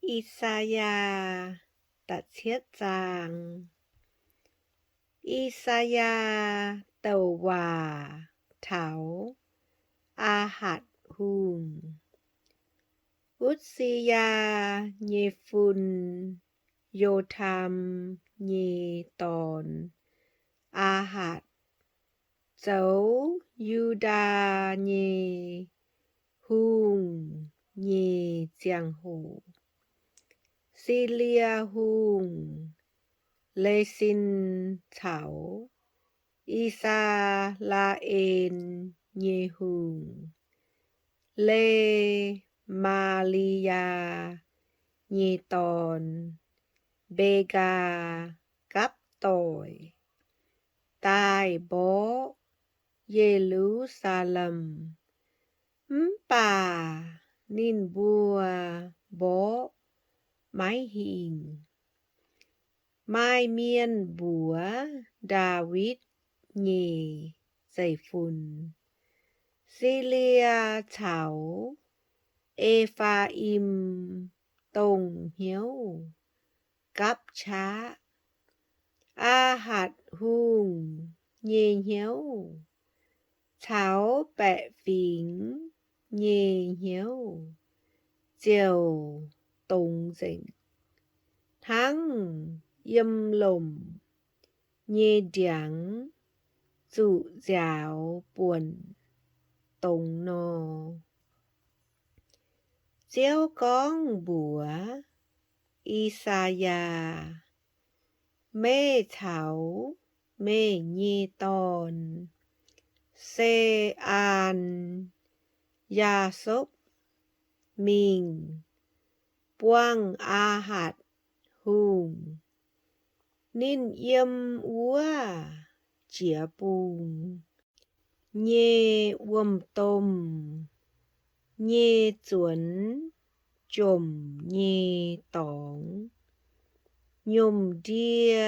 I^saa^yaa da'cietv zaang. I^saa^yaa douc waac taux Aahatc Hungh. Utv^si^yaa nyei fun, Yo^taam nyei dorn, Aahatc, zoux Yu^ndaa nyei hungh nyei ziangh hoc, Silie Hungh, Lesin, caux I^saa^laa^en nyei hungh, Le^maa^li^yaa, nyei dorn, Mbe^ngaa, gapv doic, daaih mborqv Ye^lu^saa^lem. Mv baac ninh mbuo mborqv maiv hingh. Maaih mienh mbuox Ndaawitv nyei zeiv-fun, Silie caux E^faa^im dongh hnyouv gapv qaqv. Aahatc Hungh nyei hnyouv caux baeqc fingx nyei hnyouv ziouc dongz nzengc, hnangv yiem lomc nyei ndiangx zuqc nziaaux buonc dongz nor. Ziouv gorngv mbuox I^saa^yaa, Meih caux meih nyei dorn, Se^aan, Yaa^sopv, mingh buangh Aahatc Hungh. Ninh yiem wuov jiex bung nyei wuom-domh nyei zuonx jomc nyei dorngx, nyomc ndie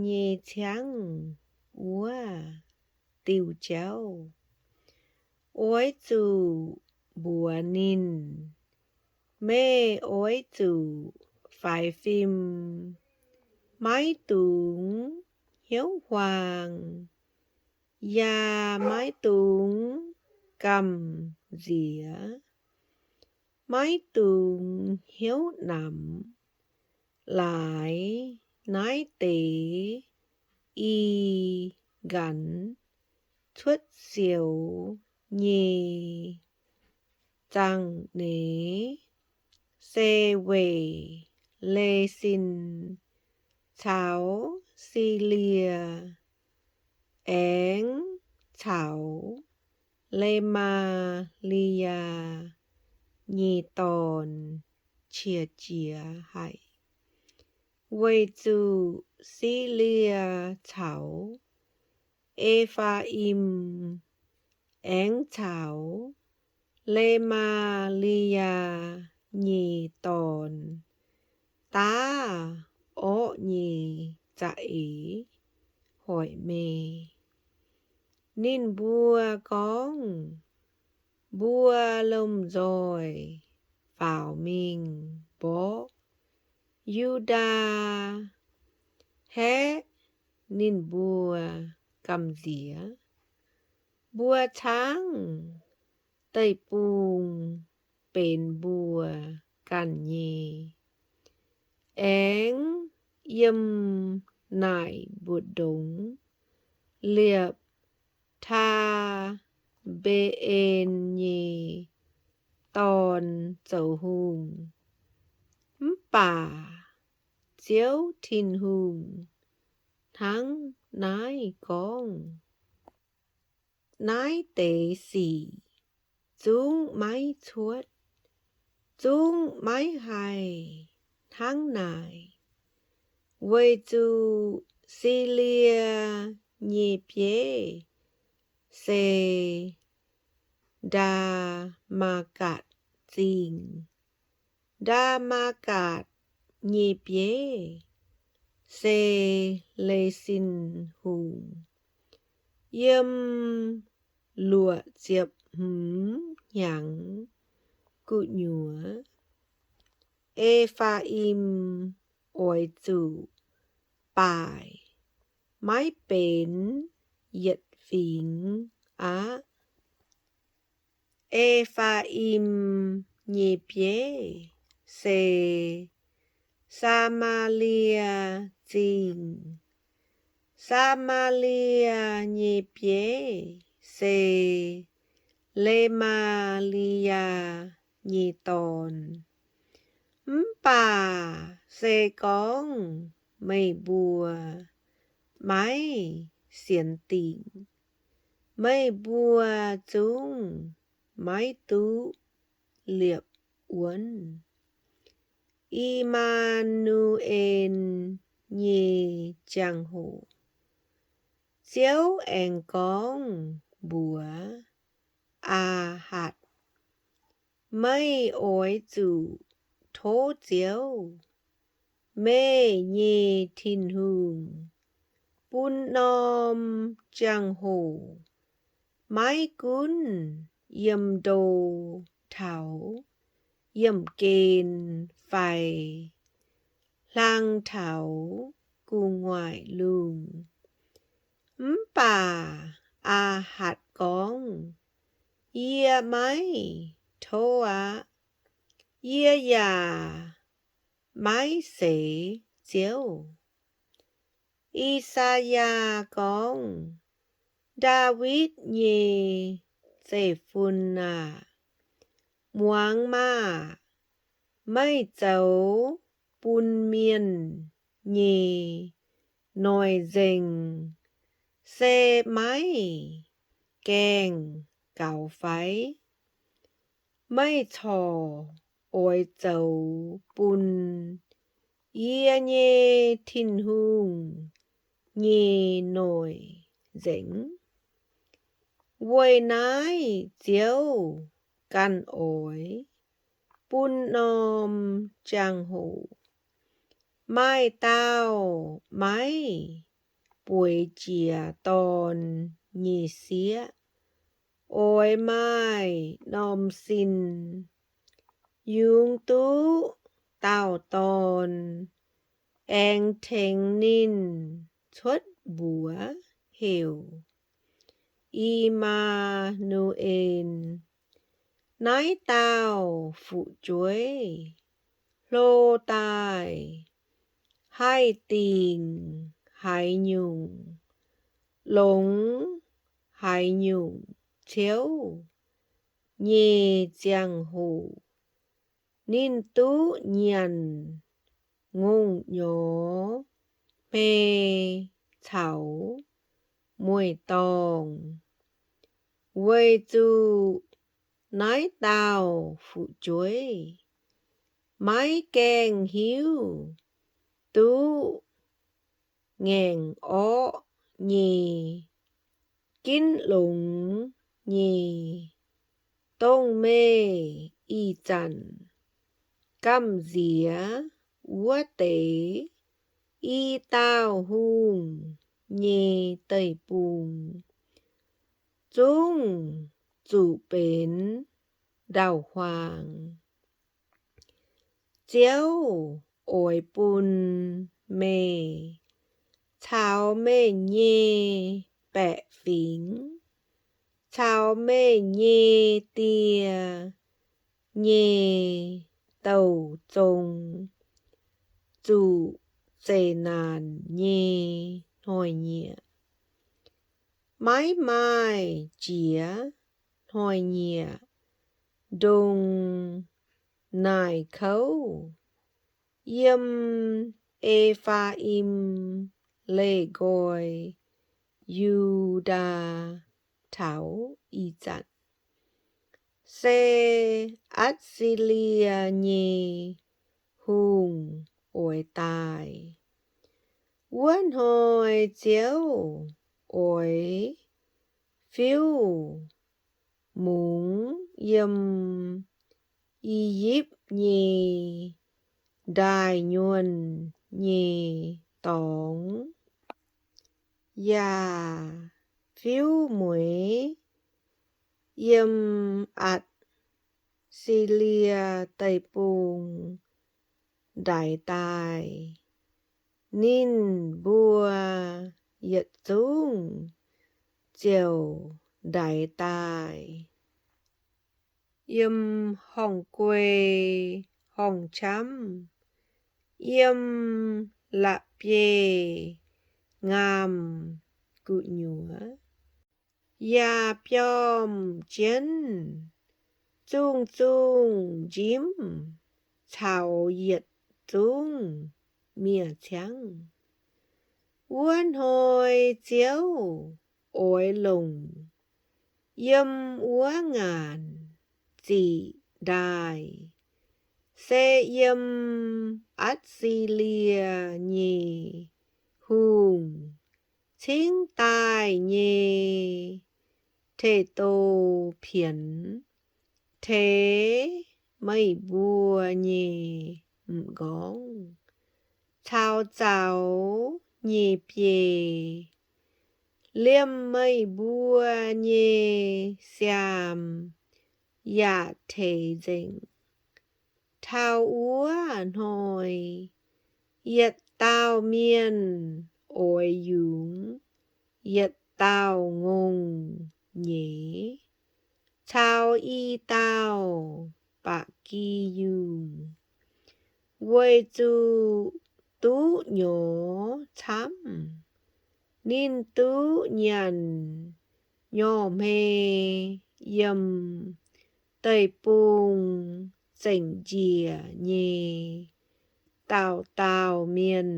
nyei ciangv wuov diuh jauv. Oix zuqc mbuox ninh, Meih oix zuqc faix fim, maiv dungx hnyouv huaang, yaac maiv dungx gamh nziex, maiv dungx hnyouv namx laaix naaiv deix i nqanx cuotv sioux nyei zaangc neix, se weic Lesin caux Silie aengx caux Le^maa^li^yaa nyei dorn qiex jiez haic, weic zuqc Silie caux E^faa^im aengx caux Le^maa^li^yaa nyei dorn daav orqv nyei za'eix hoic meih. Ninh mbuo gorngv, Mbuo lomh nzoih faaux mingh mborqv Yu^ndaa, haeqv ninh mbuo gamh nziex. Mbuo caangv deic-bung benx mbuo ganh nyei, aengx yiem naaic mbu'ndongx liepc Taa^mbe^en nyei dorn zoux hungh. Mv baac Ziouv Tin-Hungh hnangv naaiv gorngv, Naaiv deix sic zungv maiv cuotv, zungv maiv haih hnangv naaic, weic zuqc Silie nyei bieiv se Ndaa^maa^gatc Zingh. Ndaa^maa^gatc nyei bieiv se Lesin Hungh. Yiem luoqc ziepc hmz hnyangx gu'nyuoz, E^faa^im oix zuqc baaic, maiv benx yietc fingx aqv. E^faa^im nyei bieiv se Saa^maa^lie Zingh. Saa^maa^lie nyei bieiv se Le^maa^li^yaa nyei dorn. Mv baac se gorngv meih mbuo maiv sienx dingc, meih mbuo zungv maiv duqv liepc wuonv. I^maa^nu^en nyei ziangh hoc, Ziouv aengx gorngv mbuox Aa^hatc, Meih oix zuqc tov Ziouv, meih nyei Tin-Hungh, bun norm ziangh hoc, maiv gunv yiem ndo taux yiemh gen fai hlang taux gu'nguaaic lungh. Mv baac Aa^hatc gorngv, Yie maiv tov aqv. Yie yaac maiv seix Ziouv. I^saa^yaa gorngv, Ndaawitv nyei zeiv-fun aah! Muangx maah! Meih zoux bun mienh nyei noic nzengc se maiv gaengh gaux fai? Meih corc oix zoux bun yie nyei Tin-Hungh nyei noic nzengc? Weic naaiv Ziouv ganh oix bun norm ziangh hoc maaih dauh maiv bueix jiex dorn nyei sieqv oix maaih norm sin, yungz duqv dauh dorn, aengx tengx ninh cuotv mbuox heuc I^maa^nu^en. Naaiv dauh fu'jueiv hlo daaih haih dingc haaix nyungc, longx haaix nyungc ciouv nyei ziangh hoc, ninh duqv nyanc ngongh nyorx hmei caux mueiz-dorngh, weic zuqc naaiv dauh fu'jueiv maiv gaengh hiuv duqv ngaengc orqv nyei ginv longx nyei. Dongh meih ih zanc gamh nziex wuov deix i dauh hungh nyei deic-bung zungv zuqc benx ndau-huaang. Ziouv oix bun meih caux meih nyei baeqc fingx caux meih nyei die nyei douc zong zuqc zeqc naanc nyei hnoi-nyieqc. Maiv maaih jiex hnoi-nyieqc ndongc naaic kouv yiem E^faa^im leih nqoi Yu^ndaa taux ih zanc, se Atc^si^lie nyei hungh oix daaih. Wuov hnoi Ziouv oix fiuv mungz yiem I^yipv nyei ndaaih nyuonh nyei dorngx, yaac fiuv mueiz yiem Atc^si^lie Deic-Bung ndaix daaih. Ninh mbuo yietc zungv ziouc ndaix daaih. Yiem horngh guei horngh qamv, yiem la'bieiv ngaamv gu'nyuoz, yaac biomv jienv zungh zungh njimv caux yietc zungv miev-ciangv. Wuov hnoi Ziouv oix longc yiem wuov ngaanc ziqc ndaaih, se yiem Atc^si^lie nyei hungh cingv daaih nyei te^do pienx, teix meih mbuo nyei m'nqorngv caux zaux nyei biei, liemh meih mbuo nyei siaam yaac teix nzengc. Taux wuov hnoi yietc dauh mienh oix yungz yietc dauh ngongh nyeiz caux i dauh ba'gi yungh, weic zuqc duqv nyorx camv. Ninh duqv nyanc nyorh hmei yiem deic-bung zengc njiec nyei. Dauh dauh mienh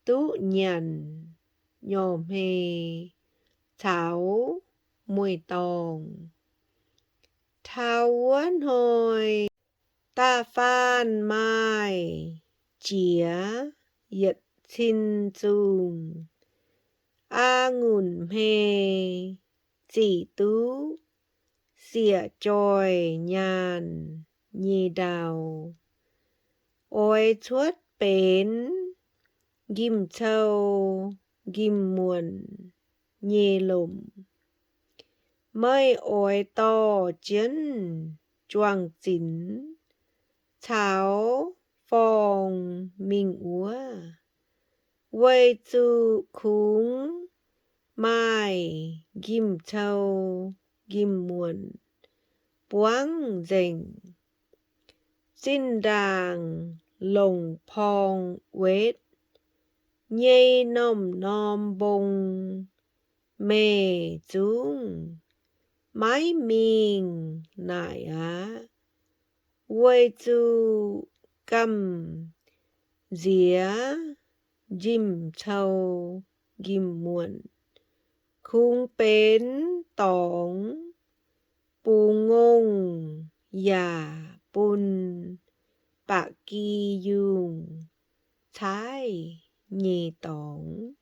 duqv nyanc nyorh hmei caux mueiz-dorngh. Taux wuov hnoi da'faanh maaih jiex yietc cin zungh a'ngunc hmei ziqc duqv siec joih nyaanh nyei ndau, oix cuotv benx nqimv-cou-nqimv-muonc nyei lomc. Meih oix dorh jienv juang-zinx caux forng mingh wuov, weic zuqc kungx maaih nqimv-cou-nqimv-muonc buangv nzengc. Zinh ndaangc longc porng wetv nyei norm-norm mbong meih zungv maiv mingh naaic aqv, weic zuqc gamh nziex nqimv-cou-nqimv-muonc kungx benx dorngx bungx ngongh yaac bun ba'gi yungh caaiv nyei dorngx.